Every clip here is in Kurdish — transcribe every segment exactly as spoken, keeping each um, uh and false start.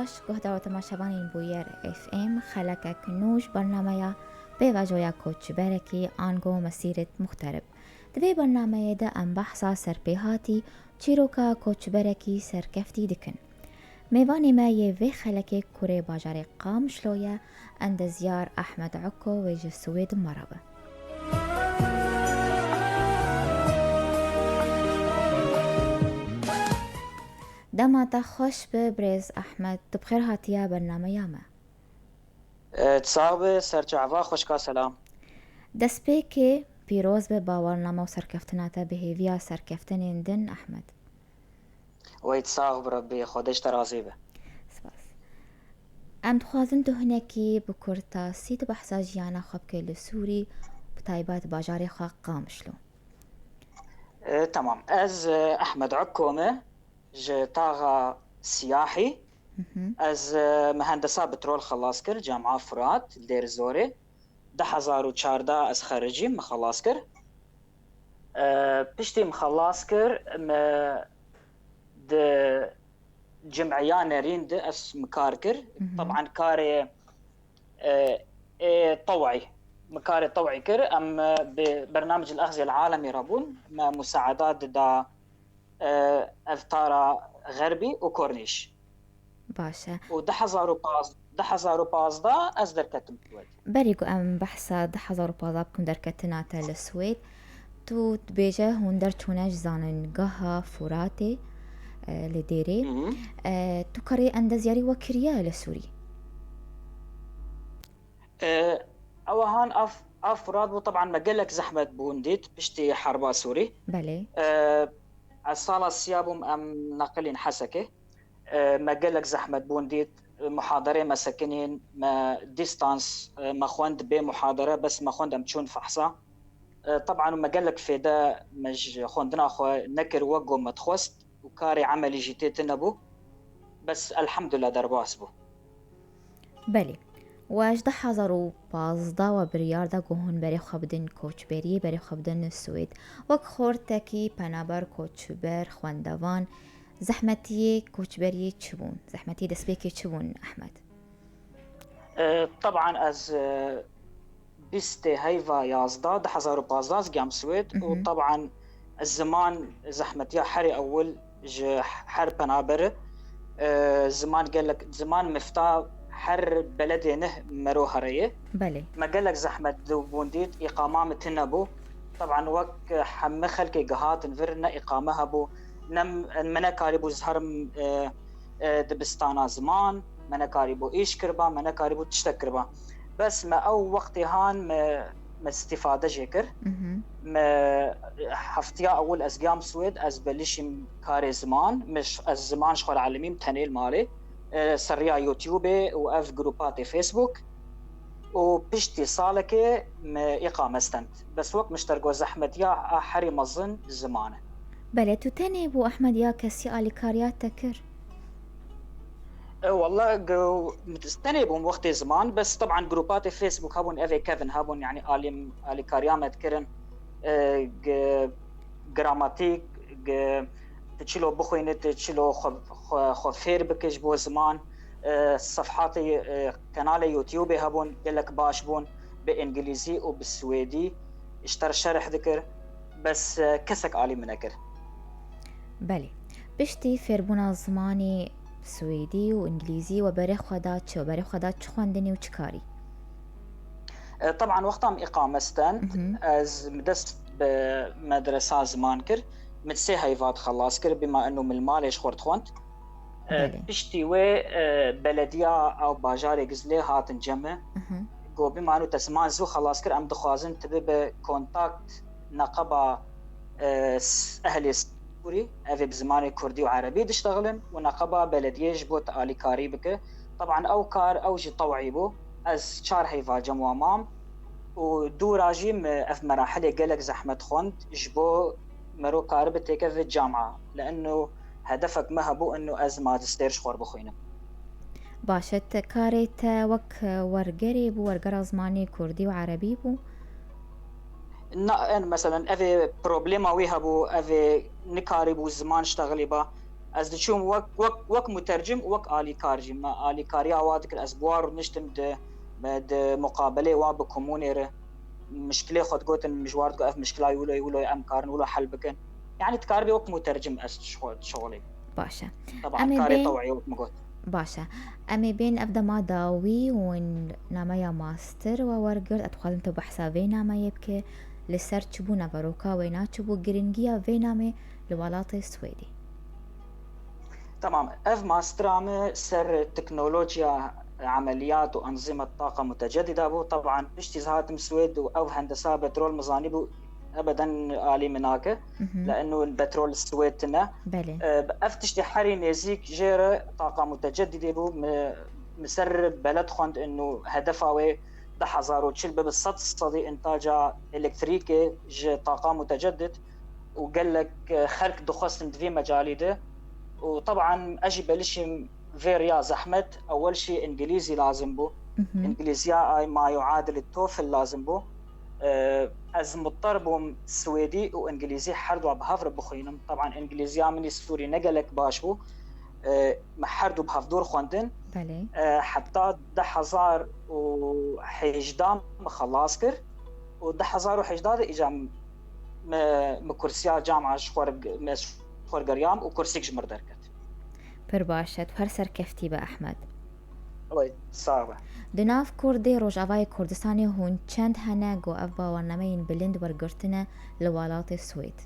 Baş, guhdar û temaşevanên Bûyer F M, xelekek nû ji bernameya Pêvajoya Koçberekî ango Mesîret Muxterib. Di vê bernameyê de em behsa serpêhatî çîroka koçberekî serkeftî dikin. Mêvanê me yê vê xelekê kurê bajarê Qamişlo ye, endezyar Ehmed Eko wê ji Swêd me re be. Dema te xweş be birêz Ehmed, tu bi xêr hatiye bernameya me. E, sax be, serçava xweşka selam. Destpêkê pîroz be bawername û serkeftina te bi hêviya serkeftinên din Ehmed. Wey sax bi Rebbê, Xwedê ji te razî be. Spas. Em dixwazin tu hinekî bi kurtasî tu behsa jiyana xwe bikê li Sûrî, bi taybet bajarê xwe Qamişlo. E, tamam. Ez, e, Ehmed Eko me, ji taxa Siyahî. Hı hı. Ez, e, mihendesa petrol xelas kir, Camia Furat, li Dêr Zorê. Du hezar û çardeh ez xericî, min xelas kir. E, piştî min xelas kir, me di cim'iya nerîn de ez min kar kir. Hı hı. Teban karê, e, ê tew'î, min karê tew'î kir. Em, e, bi bernamec El Axziyel Alemî re bûn. Me musaeda dida, e, ev tara Xerbî û Kornîş. Baş e. Û du hezar û pazdeh, du hezar û pazdeh ez derketim Swêd. Berî ku em behsa du hezar û pazdeh bikin derketina te li Swêd, tu dibêje hûn derçûne ji zanîngeha Furatê, e, li Dêrê. Hı hı. E, tu karê endezyarî we kiriye li Sûrî? E, ew han av, av Furat bû, teban me gelek zehmet bûn dît piştî herba Sûrî. Belê. E, ez sala siya bûm em neqilîn Hesekê. E, me gelek zehmet bûn dît, muhaderê me sekinîn, me dîstans, e, me xwend bê muhadere, bes me xwend em çûn fehsa. E, teban me gelek fêde me ji xwendina xwe nekir wek ku me dixwest û karê emelî jî tê tune bû. Bes elhemdulillah derbas bû. Belê. We ji du hezar û pazdeh we biryar da ku hûn berê xwe bidin koçberiyê, berê xwe bidin Swêd. Wek xortekî penaber, koçber, xwendevan, zehmetiyê koçberiyê çi bûn? Zehmetiyê destpêkê çi bûn, Ehmed? E, teban ez, e, bîstê heyva yazdeh du hezar û pazdeh ez gam Swêd û Mhm. teban ziman zehmetiya herê ewil ji her penaber, e, ziman gelek, ziman mifta her beledê neh mero hereye. Belê. Me gelek zehmet dû bûn dît, îqama min tune bû. Teban wek heme xelkê gihatin vir ne îqame hebû, ne m-, me nekarîbû ziherim, e, e, dibistana ziman, me nekarîbû îş kiriba, me nekarîbû tiştek kiriba. Bes me ew wextê han me, me îstîfade jê kir. Mhm. Me heftiya ewil ez gam Swêd, ez belişîm karê ziman, me ş-, ez ziman ji xwe re elimîm tenê li malê. E, seriya YouTubeê û ev grupa tê Facebook. Û piştî salekê me îqame stend. Bes wek min ji te re got zehmetiya a herî mezin ziman e. Belê, tu tenê bû Ehmed ya kesî alîkariya te kir? E, walla, g-, tenê bûm wextê ziman, bes teban grupatê Facebook hebûn, evê kevin hebûn, yani alîm-, alîkariya me dikirin. E, g-, gramatîk, g-, tu çilo bixwînî, tu çilo xwe, xwe, xwe fêr bike ji bo ziman. E, sefhatê, e, kenalê YouTubeê hebûn, gelek baş bûn, bi îngilîzî û bi swêdî ji te re şerh dikir. Bes, e, kesek alî min nekir. Belê. Piştî fêrbûna zimanê swêdî û îngilîzî we berê xwe da çi? We berê xwe da çi xwendinê û çi karî? E, teban wexta min îqame stend, Mhm. ez min dest bi medresa ziman kir. Min sê heyva dixelas kir, bîma eno min li malê ji xwe re dixwend. E, Belê. Piştî wê, e, belediya ew bajarê Gizlê hatin cem min. Mhm. Got, bîma eno te ziman zû xelas kir, em dixwazin tu bibe kontakt neqeba, e, s-, ehlê Sûrî, ev ê bi zimanê kurdî û erebî diştexilin û neqeba belediyê ji bo te alîkarî bike. Teban ew kar, ew jî tew'î bû. Ez çar heyva cem wan mam û dûra jî me ev merahilê gelek zehmet xwend ji bo mero karibe têkeve camia. Li eno hedefek me hebû, eno ez majistêr ji xwe re bixwînim. Baş e, te karê te wek wergerê bû, wergera zimanê kurdî û erebî bû? Na, en, meselen, ev ê problema wî hebû, ev ê nikarîbû ziman ştexilî ba. Ez diçûm wek, wek, wek mutercim û wek alîkar jî. Me alîkariya wa dikir, ez bi wa rûniştim di, di muqabelê wa bi komûnê re. Mişkilê xwe digotin, min ji war digot, ev mişkila wilo ye, wilo ye, em karin wilo hel bikin. Yani dikaribê wek mutercim ez dişixo-, dişixulîm. Baş e. Taban, em ê karê bên teweyê wek min got. Baş e. Em ê bên ev dema dawî hûn nameya master we wergirt, ez dixwazim tu behsa vê nameyê bike, li ser çi bû, naveroka wêna çi bû, giringiya vê namê li welatê Swêdê. Tamam, ev mastera min ser teknolojiya emeliyat û enzîma taqa mutecedîda bû. Taban piştî ez hatim Swêd û ew hendesa petrol min zanîbû ebeden alî min nake. Mhm. Le'enno petrol Swêd tine. Belê. E, ev tiştê herî nêzîk jê re taqa mutecedîdê bû. Mi, mi ser beled xwend û hedefa wê du hezar û çil bibe sed sedî întaca elektrîkê ji taqa mutecedid û gelek, e, xelk dixwestin di vî mecalî de. Û teban ez jî belişîm vê riya zehmet, ewel şî îngilîzî lazim bû. Mhm. Îngilîziya ay ma yuadil TOEFL lazim bû. E, ez muttar bûm swêdî û îngilîzî her dua bi hev re bixwînim. Teban îngilîziya min î sûrî ne gelek baş bû. E, me her du bi hevdûr xwendin. Belê. E, heta du hezar û hejdeh me xelas kir û du hezar û hejdeh de îca me, me kursiya camia ji xwe re, me ji xwe re geriyam û kursîk ji min re derket. Pir baş e, tu her serkeftî be Ehmed. Wê, sax be. Di nav Kurdê Rojavayê Kurdistanê hûn çend hene ku ev bawernameyên bilind wergirtine li welatê Swêd?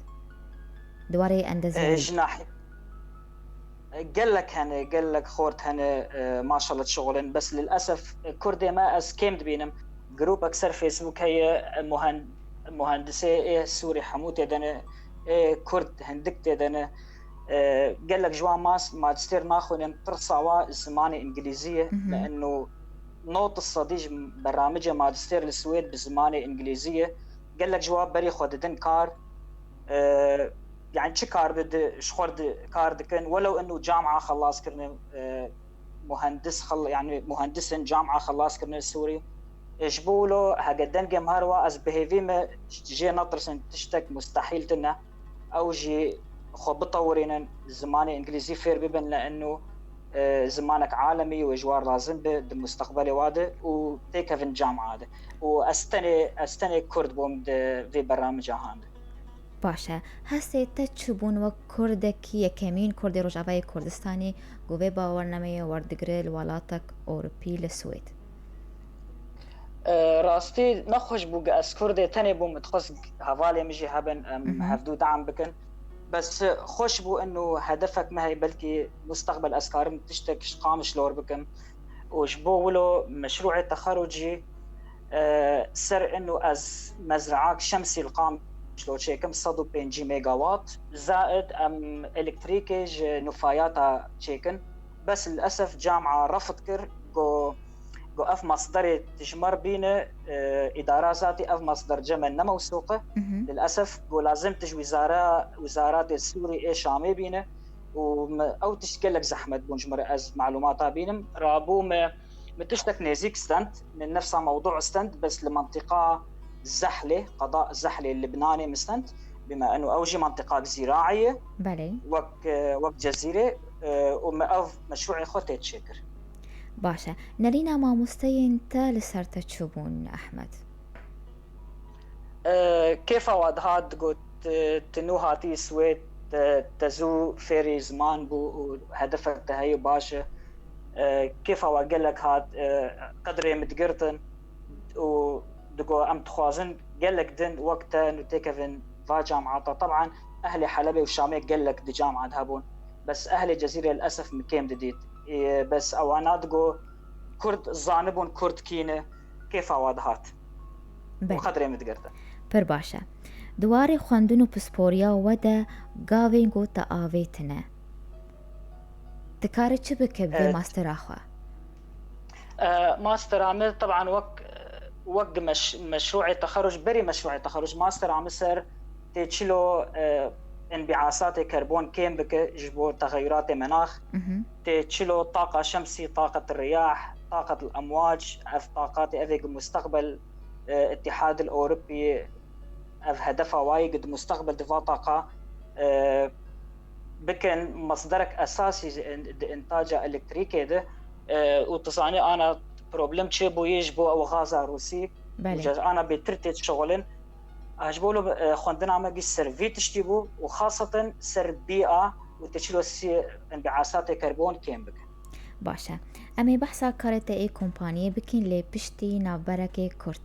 Di warê endezeyê. E, ji nahî-, e, gelek hene, gelek xort hene, e, maşallah dişixulin. Bes lilesef, e, Kurdê me ez kêm dibînim. Grûpek ser Facebook heye, e, muhen-, muhendisê ê Sûrî hemû tê de ne, ê Kurd hindik tê de ne. E, gelek ji wan mas-, majistêr naxwînin, tirsa wa zimanê îngilîzî ye. Mhm. Le'enno nod sedî ji beramicê majistêr li Swêd bi zimanê îngilîzî ye. Gelek ji wan berî xwe didin kar. E, yani çi kar bi di, ji xwe di, kar dikin. Welew inu camia xelas kirine, e, muhendis xel-, yani muhendis in, camia xelas kirine Sûrî. E, ji bo wilo hege dengê me her wa, ez bi hêvî me jê netirsin, tiştek mustehîl tine. Ew jî xwe bitewirînin, zimanê îngilîzî fêr bibin, le'enno, e, zimanek alemî wê ji wan lazim be di mustaqbelê wa de û têkevin camia de. Û ez tenê, ez tenê Kurd bûm di vê bernameca han de. Baş e. Hestê te çi bûn wek Kurdekî, yekemîn Kurdê Rojavayê Kurdistanê ku vê bawernameyê werdigire li welatek Ewropî, li Swêd? E, rastî nexweş bû ku ez Kurdê tenê bûm, dixwest hevalê min jî hebin, em Mhm. hevdû deam bikin. Bes xweş bû inu hedefek me heye, belkî mustaqbel ez karim tiştek ji Qamişlo re bikim. Û ji bo wilo meşrûê texerucî, e, ser inu ez mezreak şemsî li Qamişlo çêkim, sed û pêncî megawatt, zaid em elektrîkê ji nufayata çêkin. Bes lilesef camia refd kir, got, got ev masderê tu ji me re bîne, e, îdara zatî ev masder cem e, ne mewsûq e. Mhm. Lilesef got lazim tu ji wizara, wizaratê Sûrî ê Şamê bîne. Û me, ew tişt gelek zehmet bûn ji min re, ez malûmata bînim. Rabû me, me tiştek nêzîk stend, me nefsa mewdû stend, bes li mentiqa Zehlê, qeda Zehlê Libnanê me stend. Bima eno ew jî mentiqak zîraî ye. Belê. Wek, e, wek Cezîrê, e, û me ev meşrûê xwe tê çêkir. Baş e. Nerîna mamosteyên te li ser te çi bûn, Ehmed? E, kêfa wa dihat, digot, e, tu nû hatî Swêd, te, te zû fêrî ziman bû û hedefek te heye baş e. E, kêfa wa gelek hat, e, qedrê min digirtin û digot, em dixwazin gelek din wek te nû têkevin va camata. Teban ehlê Helebê û Şamê gelek di camata hebûn. Bes ehlê Cezîrê li esef min kêm didît. E, bes ewana digot, Kurd zanibûn Kurd kî ne, kêfa wa dihat. Û Belê. Qedrê min digirtin. Pir baş e. Di warê xwendin û pisporiya we de gavên ku te avêtine, tu kare çi bike bi vê Evet. mastera xwe? E, mastera min, teban wek, wek meş-, meşrûê texeruc, berî meşrûê texeruc, mastera min ser tê çilo, e, înbiasatê karbon kêm bike ji bo texeyuratê menax. Mhm. Tê çilo taqa şemsî, taqet riyah, taqet emwac, ev taqatê, ev ê ku mustaqbel, e, Îtîhad el Ewropî, ev hedefa wayê ku di mustaqbel di va taqa, e, bikin masderek esasî di întaca elektrîkê de, e, û tu zanî ana problem çêbûyî ji bo ew gaza Rûsî, Belê. Û ana bêtir tê dişixulin. Ji bo, e, xwendina me gî ser vî tiştî bû û xaseten ser bîa û tê çilo sî enbiasatê karbon kêm bikin. Baş e. Em ê behsa karê te ê kompaniyê bikin lê piştî navberekê kurt.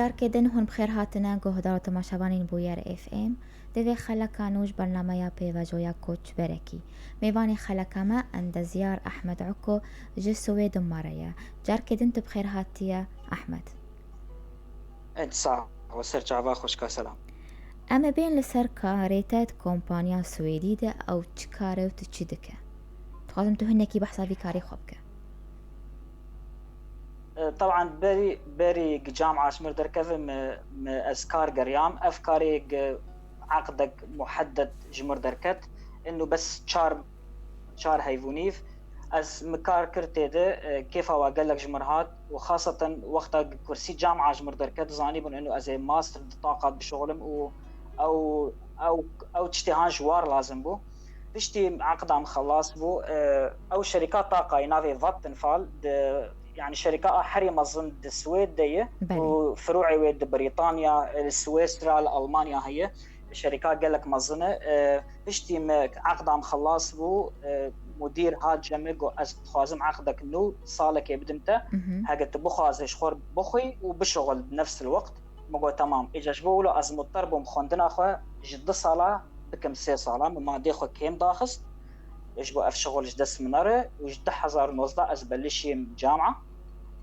Carkê din hûn bi xêr hatine guhdar û temaşevanên Bûyer F M. Di vê xeleka nû ji bernameya pêvajoya Koçberekî. Mêvanê xeleka me endezyar Ehmed Uko ji Swêd û me re ye. Carkê din tu bi xêr hatiye Ehmed. Ed sax û ser çava xweşka selam. Em ê bên li ser karê te di kompaniya Swêdî de ew çi kar e û tu çi dike? Dixwazim tu hinekî behsa vî karê xwe bike. E, teban berî, berî gi camiya ji mir derkeve me, me ez kar geriyam. Ev karê gi eqdek muheddet ji mir derket. Inu bes çar, çar heyv û nîv. Ez mi kar kir tê de, e, kêfa wa gelek ji mir hat û xaseten wexta gi kursî camiya ji mir derket, zanîbûn inu ez ê master di taqa bişuxulim û ew, ew, ew tiştê han ji war lazim bû. Piştî eqda min xelas bû, e, ew şerîka taqayî navê Vattenfall di, yani şerîka a herî mezin di Swêd de ye Belê. Û firûê wê di Brîtanya, li Swîsra, li Almanya heye. Şerîka gelek mezin e. E, piştî me eqda min xelas bû, e, mudîr hat cem min got, "Ez dixwazim eqdek nû salekê bidim te. Mhm. Heke tu bixwazî ji xwe bixwî û bişuxul bi nefs el weqt." Min got, "Temam." Îca ji bo wilo ez muter bûm xwendina xwe ji du sala bikim sê sala, min madê xwe kêm daxist. Ji bo ev şixul ji dest min nere û ji du hezar û nozdeh ez belişîm cama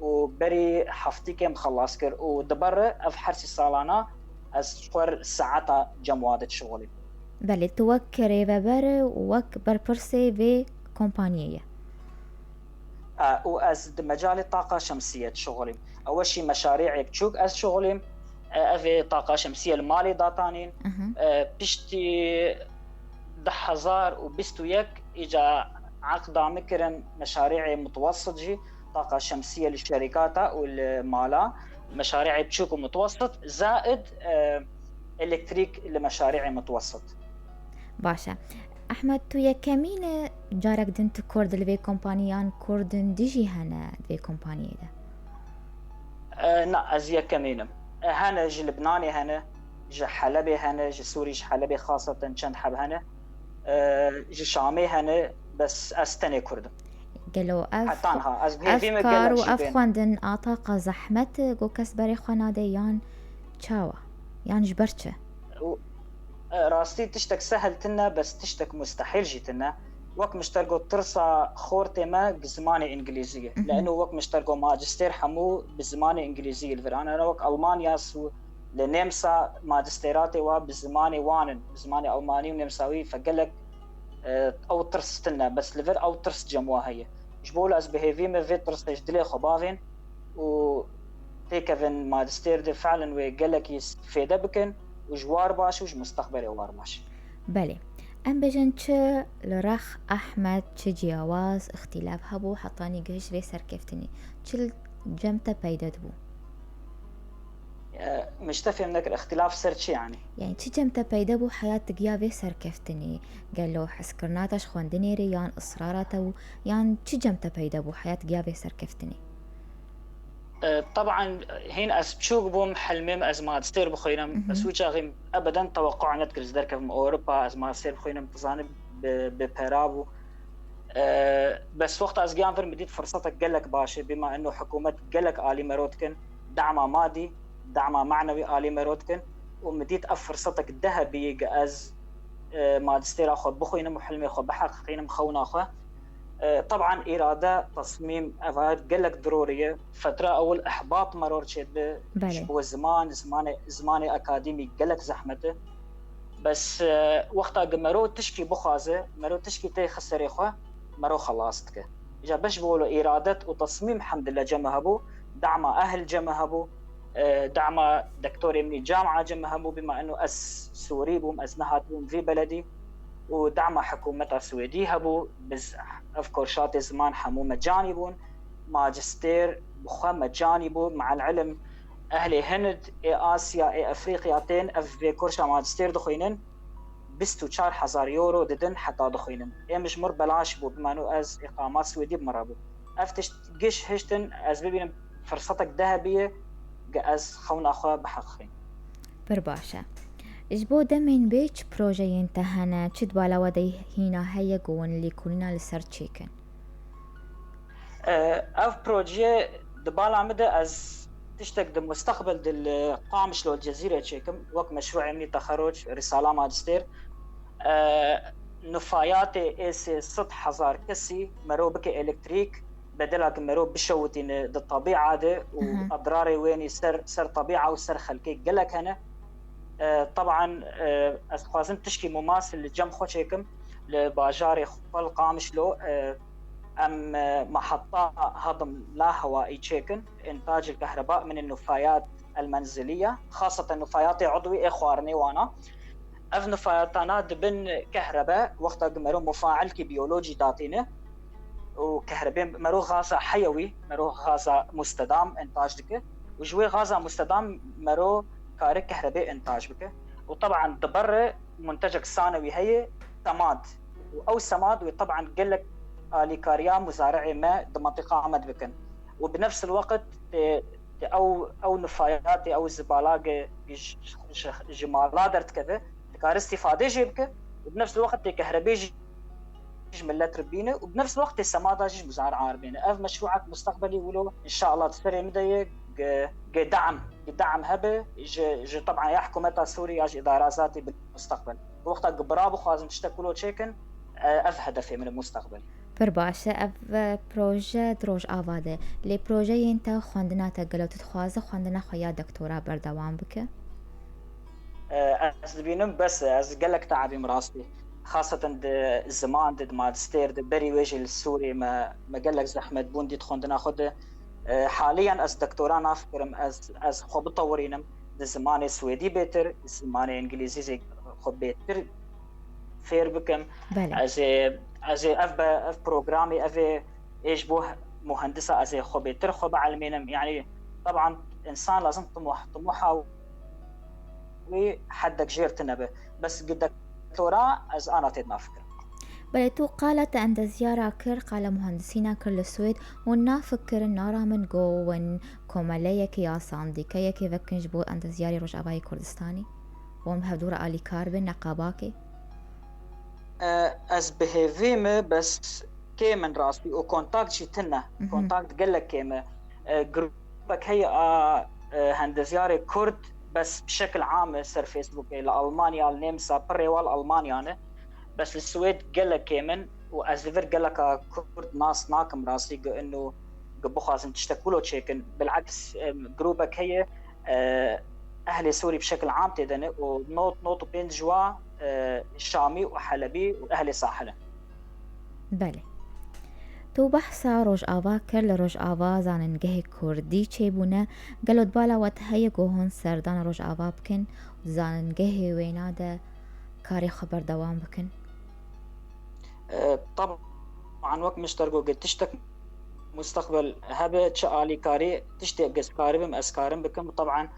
û berî heftîkê min xelas kir û di ber re ev her sî salana ez ji xwe saeta cem wa de dişixulîm. Belê, tu wek rêveber û wek berpirsê vê kompaniyê ye. E, û ez di mecalê taqa şemsiyê dişixulîm. Ew jî meşarîê biçûk ez dişixulîm. E, ev ê taqa şemsiyê li malê datanîn. Mhm. E, piştî du hezar û bîst û yek îca eqda min kirin meşarîê mutwesit jî, taqa şemsiyê li şerîkata û li mala, meşarîê biçûk û mutwesit, zaid, e, elektrîk li meşarîê mutwesit. Baş e. Ehmed, tu yekemîn e, carek din tu kor di li vê kompanî yan kor din dijî hene di vê kompaniyê de? E, na, ez yekemîn im. E, hene ji Libnanê hene, ji Helebê hene, ji Sûrî, ji Helebê xaseten çend heb hene. E, ji Şamê hene, bes ez tenê Kurd im. Gelo ev Hetan ha, ez ev hêvî me kar gelek û jî ev bên. Xwendin a taqa zehmet e, go kes berê xwe nade yan çawa? Yan ji ber çi? Û, e, rastî tiştek sehel tine, bes tiştek mustehîl jî tine. Wek min ji te got, tirsa xortê me bi zimanê îngilîzî ye. Mhm. Lê ino wek min ji te got, majistêr hemû bi zimanê îngilîzî ye li vir. Ana wek Almanya, Sw-, li Nemsa majistêratê wa bi zimanê wan in, bi zimanê almanî û nemsawî fe gelek, e, ew tirs tine, bes li vir ew tirs cem wa heye. Ji bo wilo ez bi hêvî me vê tirsê ji dilê xwe bavên û têkevin majistêr de fiilen wê gelekî fêde bikin û ji war baş û ji mustaqbelê war baş. Belê. Em bêjin çi li rex Ehmed, çi ciyawaz, îxtîlaf hebû hetanî gihişt vê serkeftinî? Çi li cem te peyde dibû? E, min ji te fêm nekir, îxtîlaf ser çi yanî? Yani çi cem te peyde bû heyat digiya vê serkeftinî? Gelo hezkirina te ji xwendinê re yan israra te bû? Yan çi cem te peyde bû heyat digiya vê serkeftinî? E, teban, hîn ez biçûk bûm, hilmê min ez majistêr bixwînim. Mhm. Ez wî çaxî ebeden teweqû nedikir ez derkevim Ewropa, ez majistêr bixwînim, tu zanî bi, bi pera bû. E, bes wexta ez giyam vir, min dît firsetek gelek baş e, bîma ino hikûmet gelek alî mero dikin, dema madî, dema manewî alî mero dikin û min dît ev firsetek dehebî ye, ez, e, majistêra xwe bixwînim û hilmê xwe biheqîqînim, xewna xwe. E, teban, îrade, tesmîm, ev gelek dirorî ye. Fetra ewil ihbat meror çêdibe Belê. Ji bo ziman, zimanê, zimanê akademî gelek zehmet e. Bes, e, wexta ki mero tişkî bixwaze, mero tişkî têxe serê xwe, mero xelas dike. Îca beş bû wilo îradet û tesmîm hemdillah cem me hebû, dama ehl cem me hebû, e, dama dektorê min î camia cem me hebû, bima eno ez Sûrî bûm, ez nehatibûm vî beledî û dama hikûmeta Swêdî hebû, biz ev korşatê ziman hemû mecanî bûn, majistêr bi xwe mecanî bû, me'el ilim ehlê Hind, ê Asya, ê Efrîqya tên ev vê korşa majistêr dixwînin, bîst û çar hezar euro didin heta dixwînin. Ê min ji mir belaş bû, bimano ez îqama Swêdî bi min re bû. Ev tişt giş hiştin ez bibînim firsetek de hebiye ge ez xewna xwe biheqînim. Pir baş e. Ji bo demên bê çi projeyên te hene, çi di bala we de hîna heye ku hûn lêkolîna li ser çêkin? E, ev projeyê di bala min de ez tiştek di mustaqbel de li Qamişlo Cezîrê çêkim, wek meşrûê min î texeruc, risala majistêr. E, nufayatê ê sê sed hezar kesî mero bike elektrîk, bedela ku mero bişewitîne di tebîa de û Hı hı. edrarê wênî ser, ser tebîa û ser xelkê gelek hene. E, teban, e, ez dixwazim tişkî mumasil li cem xwe çêkim, li bajarê xwe li Qamişlo, e, em, e, meheta hedim la hewaî çêkin, intac el kehreba min nufayat el menziliye, xaseten nufayatê udwî ê xwarinê wana. Ev nufayatana dibin kehrebe, wexta ku mero mufailkî biyolojî datîne û kehrebê mero gaza heyewî, mero gaza mustedam intac dike û ji wê gaza mustedam mero kare kehrebê intac bike û teban di ber re muntecek sanewî heye, semad. Û ew semad wê teban gelek alîkariya muzari'ê me di mentiqa me dibikin. Û bi nefs el-weqt tê, tê ew, ew nifayatê, ew zibala ge ji, ji, ji mala derdikeve, dikare îstîfade jê bike û bi nefs el-weqt tê kehrebê jî ji millet re bîne û bi nefs el-weqt tê semada jî ji muzari'a re bêne. Ev meşrû'ek mustaqbelî wilo, înşallah di serê min de ye, ge, ge da'm, ge da'm hebe, ji, ji teban ya hikûmeta Sûrî ya ji îdara zatî bi mustaqbel. Wexta ku bira bixwazin tiştek wilo çêkin, e, ev hedefê min e mustaqbel. Pir baş e, ev, e, proje di Rojava de. Lê projeyên te, xwendina te gelo tu dixwaze xwendina xwe ya doktora berdewam bike? E, ez dibînim bes e, ez gelek te'ebîm rastî. Xaseten di ziman de, di majistêr de, berî wê jî li Sûrî me, me gelek zehmet bûn dît xwendina xwe de. E, haliyen ez doktora nafikirim, ez, ez xwe bitewirînim, di zimanê Swêdî bêtir, zimanê Îngilîzî jî xwe bêtir fêr bikim. Belê. Ez ê, ez ê ev be, ev programê, ev ê, ê ji bo muhendisa ez ê xwe bêtir xwe bielmînim. Yanî, teban însan lazim timoh, timoha wî heddek jêr tune be. Bes gi doktora ez ana tê nafikirim. Belê, tu qala te endezyara kir, qala muhendisîna kir li Swêd, hûn nafikirin, naramin ku hûn komeleyekê ya sandîkeyekê vekin ji bo endezyarê Rojavayê Kurdistanê? Hûn bi hevdû re alîkar bin, neqabakê? E, ez bi hêvî me, bes kêm in rastî û kontakt jî tune. Mhm. Kontakt gelek kêm e. E, grûpek heye a, e, hendezyarê Kurd, bes bi şekil am e ser Facebookê. Li Almanya, li Nêmsa, pirê wan li Almanya ne. Bes li Swêd gelek kêm in û ez li vir geleka Kurd nas nakim rastî, ku ino, ku bixwazin tiştek wilo çêkin. Bil'eks, e, grûpek heye, e, ehlê Sûrî bi şekil am tê de ne û nod, nod û pênc ji wa, e, Şamî û Helebî û ehlê Sahil in. Belê. Tu behsa Rojava kir, li Rojava zanîngehê Kurdî çêbûne. Gelo di bala we de heye ku hûn serdana Rojava bikin û di zanîngehê wêna de karê xwe berdewam bikin? E, teban wek min ji te re got, ger tiştek mustaqbel hebe, çi alîkarî, tiştê ez karibim, ez karim bikim. Teban,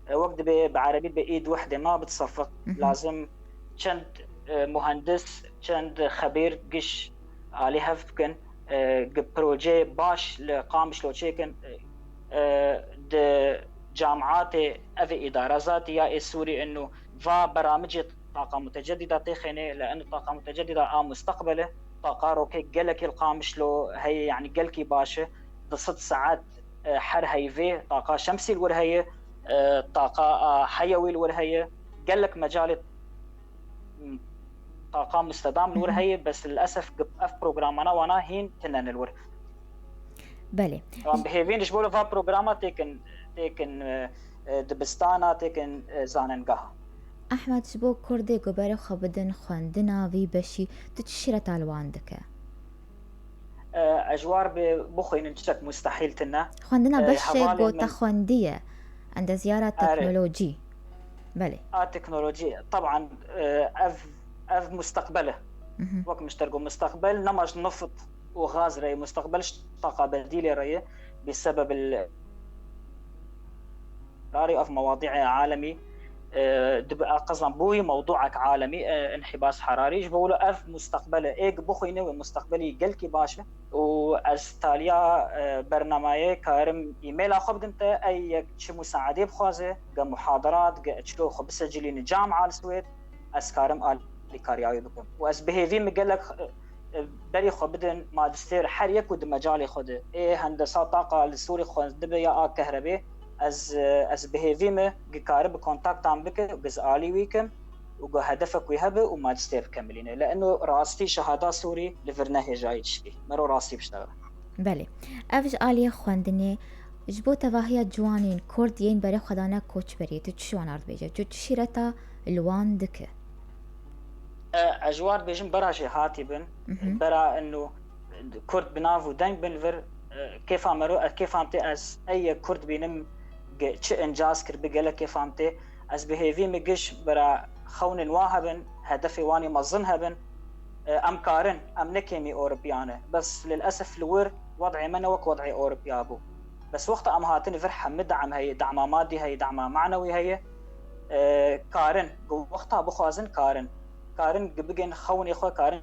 e, wek dibê bi erebî dibê îd wehdê ma bitsefik. Mhm. Lazim çend, e, muhendis, çend xebîr giş alî hev bikin, e, gi projeyê baş li Qamişlo çêkin, e, e, di camiatê ev îdara zatî ya ê Sûrî ino va beramicê taqa mutecedîda têxêne, li eno taqa mutecedîda a mustaqbel e, taqa rokê gelekê li Qamişlo heye, yanî gelkî baş e, du sed saet, e, her heyvê, taqa şemsî li wir heye, e, taqa, a, heyewî li wir heye, gelek mecalê, m, taqa mustedam li wir heye, bes lilesef ev programana wana hîn tine ne li wir. Belê. Wan bi hêvîn ji bo li va programa têkin, têkin, e, e, dibistana, têkin, e, zanengeha. Ehmed, ji bo Kurdê ku berê xwe bidin xwendina vî beşî, tu çi şireta li wan dike? e, ejwar bi bixwînin tiştek mustehîl tine. Xwendina E, beşê hevalên gota min- xwendiye, endezyara Erê. Teknolojî. Belê. A teknolojî, teban, e, ev, ev musteqbel e. Mhm. Wek min ji te got, musteqbel nema ji nift û gaz re ye, musteqbel ji taqa bedîlê re ye. Bi sebeb il hararî ev mewadîê alemî, e, dibe qezan bûyî mewduek alemî, e, inhibas hararî. Ji bo wilo ev musteqbel e. Ê bixwîne wê musteqbelî gelkî baş e. Û ez taliya, e, bernameyê karim e-maila xwe bidim te, ey yek çi musaedê bixwaze, ge muhadarat, ge çilo xwe bisecilîne camia li Swêd, ez karim alîkariya wê bikim. Û ez bi hêvî min gelek, e, e, berî xwe bidin majistêr her yek û di mecalê xwe de. Ê hendesa taqa li Sûrî xwendibe ya a kehrebê, ez, e, ez bi hêvî min gi karibe kontaktan bike, gi ez alî wî kim û gi hedefek wî hebe û majistêr bikemilîne. Li eno rastî şehada Sûrî li vir ne hêjayî tiştî. Mero rastî biştexile. Belê. Ev ji aliyê xwendinê, ji bo tevahiya ciwanên Kurd yên berê xwe dane koçberiyê, tu çi ji wan re dibêje? Tu çi şîreta li wan dike? E, ez ji wan dibêjim bera jêhatî bin, Mhm. bera eno Kurd bi nav û deng bin li vir, e, kêfa mero, e, kêfa min tê ez ey yek Kurd bînim, ge-, çi încaz kir bi gelek kêfa min tê. Ez bi hêvî min giş bera xewnên wan hebin, hedefê wan ê mezin hebin. E, em karin, em ne kêmî Ewropiyan e. Bes lilesef li wir wed'ê me ne wek wed'ê Ewropiya bû. Bes wexta em hatin vir hemî dam heye, dama madî heye, dama manewî heye. E, karin, ku wexta bixwazin karin. Karin gi bigên xewnê xwe, karin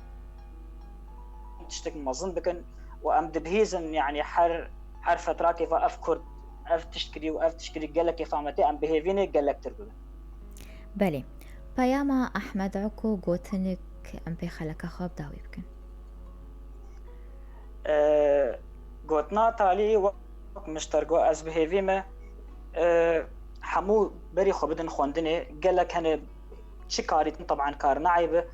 tiştek mezin bikin û em dibihîzin, yanî her, her fetrakê ve ev Kurd, ev tişt kirî û ev tişt kirî gelek kêfa me tê, em bi hêvî ne gelektir bibin. Belê. Peyama Ehmed Eko gotinik em pê xeleka xwe bi dawî bikin. E, gotina talî wek min ji te re got, ez bi hêvî me, e, hemû berî xwe bidin xwendinê. Gelek hene çi karîtin, teban kar neeyb e.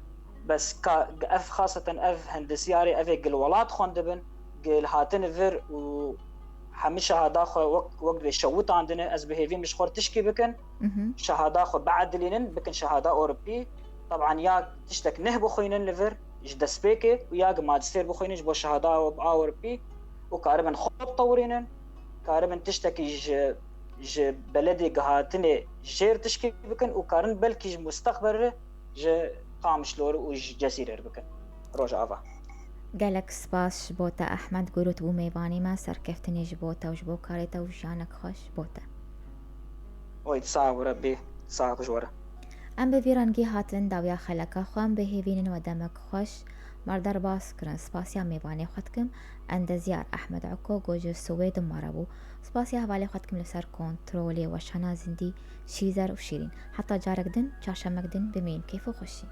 Bes ka, ev xaseten ev hendesyarê, ev ê gil welat xwendibin, gil hatin vir û hemî şehada xwe wek, wek divê şewitandine. Ez bi hêvî min ji xwe re tişkî bikin. Mhm. Şehada xwe biedilînin, bikin şehada Ewropî. Teban ya tiştek neh bixwînin li vir ji destpêkê û ya gi majistêr bixwînin ji bo şehada Ewropî û karibin xwe bitewirînin, karibin tiştekî ji, ji beledê gihatinê jêr tişkî bikin û karin belkî ji mustaqbel re ji Qamişlo re û ji Cezîrê re bikin. Rojava. Gelek spas ji bo te Ehmed, ku tu bû mêvanî me, serkeftinê ji bo te û ji bo karê te û jiyanek xweş bo te. Oy, sax bû Rebbî, sax bû ji we re. Em bi vî rengî hatin dawiya xeleka xwe, em bi hêvînin we demek xweş. Me re derbas kirin, spasiya mêvanê xwe dikim. Endezyar Ehmed Eko, ku ji Swêd me re bû. Spasiya hevalê xwe dikim li ser kontrolê, weşana zindî, şîzer û şîrîn. Heta carek din, çarşemek din, bimînin kêf û xweşî.